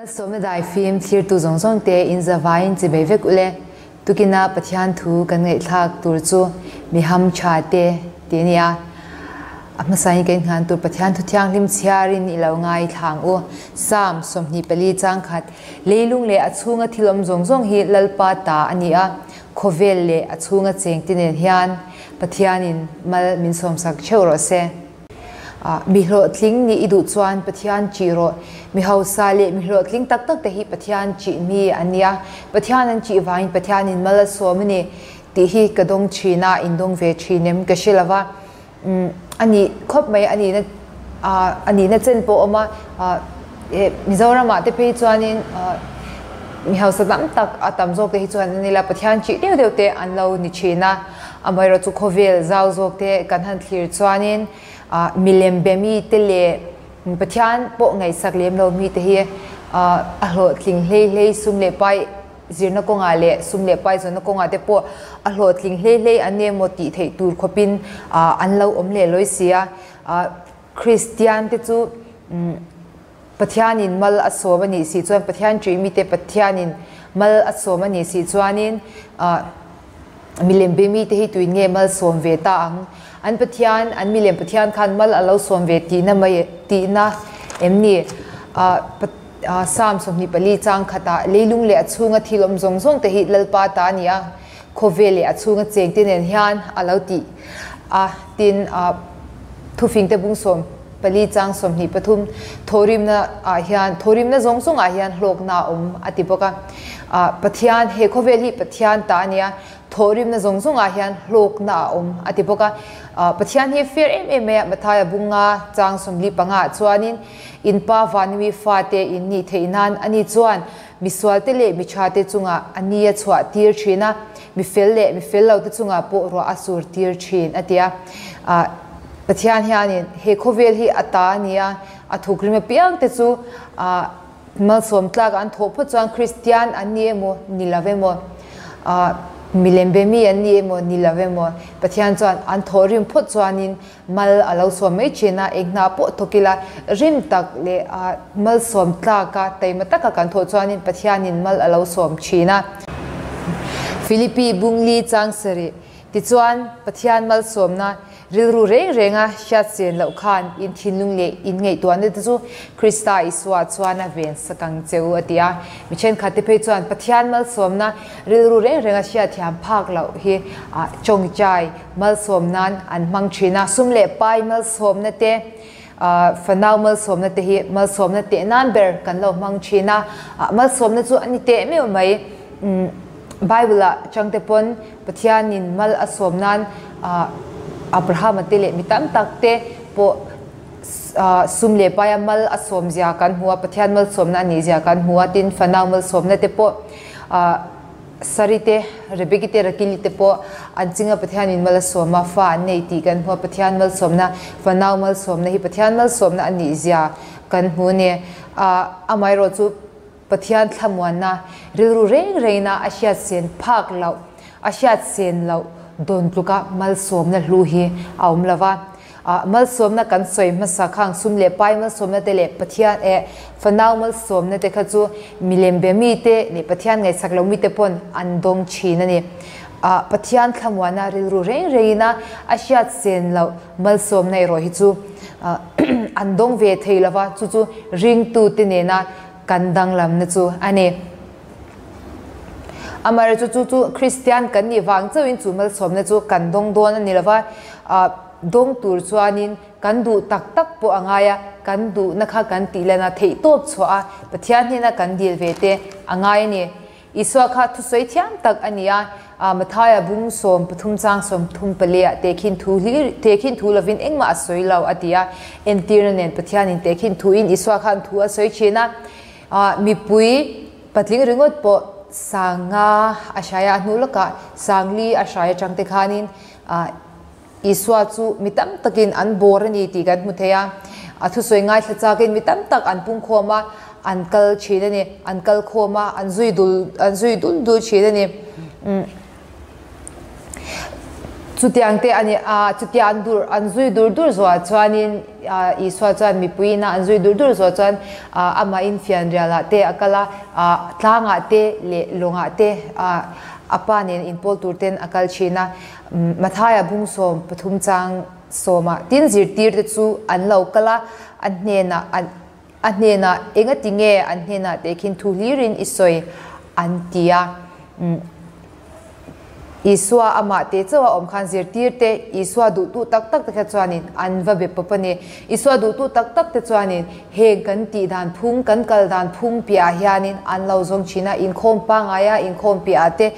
Malsawmna daifim thlirtu zawng zawng te in zavaiin chi bei vek ule. Tukina Pathian thu kan ngaihthlak tur chu mi ham tha te ti a ni a. A hmasain kan innghan tur Pathian thu thianghlim chhiarin i lo ngaithlang u. Psalm 24 chang khat, Leilung leh a chhunga thil awm zawng zawng hi Lalpa ta a ni a, khawvel leh a chhunga chengte nen hian Pathianin mal min sawmsak theuh rawh se. Mi hlawhtling nih i duh chuan Pathian chih rawh. Mi hausa leh mi hlawhtling tak tak te hi Pathian chih mi an ni a, Pathian an chih vangin Pathianin mal a sawm a ni tih hi ka dawng thin a, in dawng ve thin em ka hre lo va. A nih khawp mai a nihna a nihna chen pawh a awm a, Mizoramah te phei chuanin mi hausa tam tak a tam zawk te hi chuan an ila Pathian chih deuh deuh te an lo ni thin a, amaherawhchu chu khawvel zau zawk te kan han thlir chuanin milem be mi te leh Pathian pawh ngaihsak lem lo mi te hi a hlawhtling hlei hlei sum leh pai zirna kawngah leh sum leh pai zawnna kawngah te pawh a hlawhtling hlei hlei an ni emaw tih theih tur khawpin an lo awm leh lawi si a. Kristian te chu Pathianin mal a sawm a nih si chuan Pathian ṭih mite Pathianin mal a sawm a nih si chuanin milem be mite hi tuin nge mal sawm ve ta ang? An Pathian, an milem Pathian khan mal a lo sawm ve tihna mai tihna em ni? Psalm 24 chang khatah leilung leh a chhunga thil awm zawng zawng te hi Lalpa ta a ni a, khawvel leh a chhunga chengte nen hian a lo ti a, tin thufingte bung 14 chang 23 thawhrimna ah hian thawhrimna zawng zawng ah hian hlawkna a awm a ti bawk a, Pathian he khawvel hi Pathian ta a ni a, thawhrimna zawng zawng ah hian hlawkna a awm a ti bawk a, Pathian hi fair em em mai a, Mathaia bunga chang 45 ah chuanin in pa vanmi fate in nih theih nan ani chuan Misualte leh miṭhate chungah a ni a chhuah tir ṭhin a, mi fel leh mi fel lote chungah pawh ruah a sur tir ṭhin, a ti a. Pathian hianin he khawvel hi a ta a ni a, a thukrim apiangte chu malsawm tlak an thawh phawt chuan Kristian an ni emaw, ni lo emaw, milem be mi an ni emaw, ni lo emaw, Pathian chuan an thawhrim phawt chuanin Mal a lo sawm mai thin a, eng hna pawh thawk ila rim tak leh malsawm tlak a taima taka kan thawh chuanin Pathianin mal a lo sawm thin a. Philippi Bungli chang sarih tichuan Pathian malsawmna rilru reng renga hriatchen loh khan in thinlung leh in ngaihtuahna te chu Krista Isua chuan a ven sak ang che u a ti a. Mi thenkhat te phei chuan Pathian malsawmna rilru reng renga hriatthiam phak loh hi tawngtai Malsawm nan an hmang thin a, sum leh pai malsawmna te, fanau malsawmna te hi malsawmna teh nan ber kan lo hmang thin a, malsawmna chu a ni teh meuh mai. Bible ah chang te pawn Pathianin mal a sawm nan Abrahama te leh mi tam tak te pawh sum leh paia mal a sawm zia kan hmu a, Pathian malsawmna a nih zia kan hmu a, tin fanau malsawmna te pawh Sari te, Rebeki te, Rakili te pawh an chinga Pathianin mal a sawm a, fa an nei tih kan hmu a, Pathian malsawmna, fanau malsawmna hi Pathian malsawmna a nih zia kan hmu a ni. Amaherawh chu Pathian thlamuanna rilru reng rengina a hriatsen phak loh, a hriatsen loh dawn tluka malsawmna hlu hi a awm lo va. Malsawmna kan sawi hmasa khang sum leh pai malsawmna te leh Pathian eh fanau malsawmna te kha chu milem be mi te leh Pathian ngaihsak lo mi te pawn an dawng thin a ni. Pathian thlamuana rilru reng rengin a a hriat sen loh malsawmna erawh hi chu an dawng ve thei lova chu chu ringtu te nena kan danglamna chu a ni. Amaherawhchu chu chu Kristian kan nih vang chauhin chu malsawmna chu kan dawng dawn a ni lova, dawng tur chuanin kan duh tak tak pawh a ngai a, kan duhna kha kan tih lena theihtawp chhuah a, Pathian hnena kan dil ve te a ngai a ni. Isua kha thusawi thiam tak a ni a, Mathaia bung 13 chang 34 ah tehkhin thu hlir tehkhin thu lovin engmah a sawi lo a ti a, entirna nen Pathianin tehkhin thuin Isua khan thu a sawi thin a, Mipui patling ringawt pawh sanga a hrai a, a hnu lawkah sangli a hrai atang te khanin Isua chu mi tam takin an bawr a ni tih kan hmu thei a. A thusawi ngaithla chakin mi tam tak an pungkhawm a, an kal thin a ni, an kal khawm a, an zui dul an zui dul dul thin a ni. Chutiang te a ni a, chutia an dur an zui dur dur zuah chuanin Isua chuan mipui ina an zui dur dur zuah chuan amahin fianrialah te a kal a, tlangah te leh lawngah te a pa nen inpawl tur ten a kal thin a. Mathaia bung 13 chang sawmah tin zirtirte chu an lo kal a, a hnenah an a hnenah engati nge an hnenah tehkhin thu hlirin i sawi an ti a. Isua amah teh chauh a awm khan zirtirte Isua duhtu tak tak te kha chuanin an va be pawp a ni. Isua duhtu tak tak te chuanin heng kan tih dan phung, kan kal dan phung piahah hianin an lo zawng thin a, inkhawm pangaia inkhawm piahah te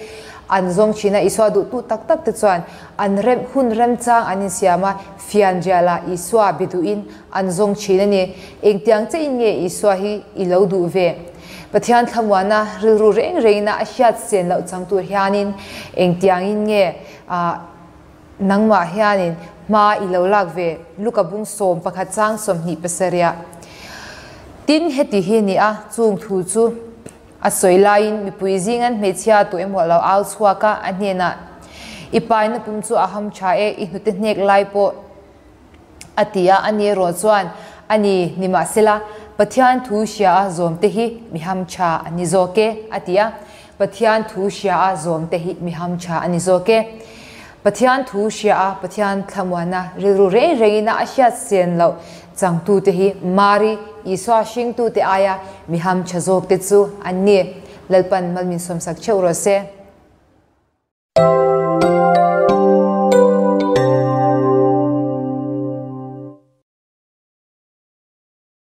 an zawng thin a. Isua duhtu tak tak te chuan an rem hun remchang an insiam a, fianrialah Isua be duhin an zawng thin a ni. Engtiang chiahin nge Isua hi i lo duh ve? Pathian thlamuana rilru reng rengina a hriat sen loh chang tur hianin engtiangin nge nangmah hianin hma i lo lak ve? Luka bung 11 chang 27 Tin, heti hi ni a, chung thu chu a sawi laiin mipui zingan hmeichhia tu emaw a lo au chhuak a, a hnenah, I paina pum chu a ham tha e, i hnute hnek lai pawh A ti a, ani erawh chuan, A ni, nimahsela, Pathian thu hria a zawmte hi mi ham tha an ni zawk e, a ti a. Pathian thu hria a zawmte hi mi ham tha an ni zawk e. Pathian thu hria a Pathian thlamuanna rilru reng rengin a a hriat sen loh changtute hi Mari, Isua hringtute aia mi ham tha zawkte chu an ni. Lalpan malmin sawmsak theuh rawh se.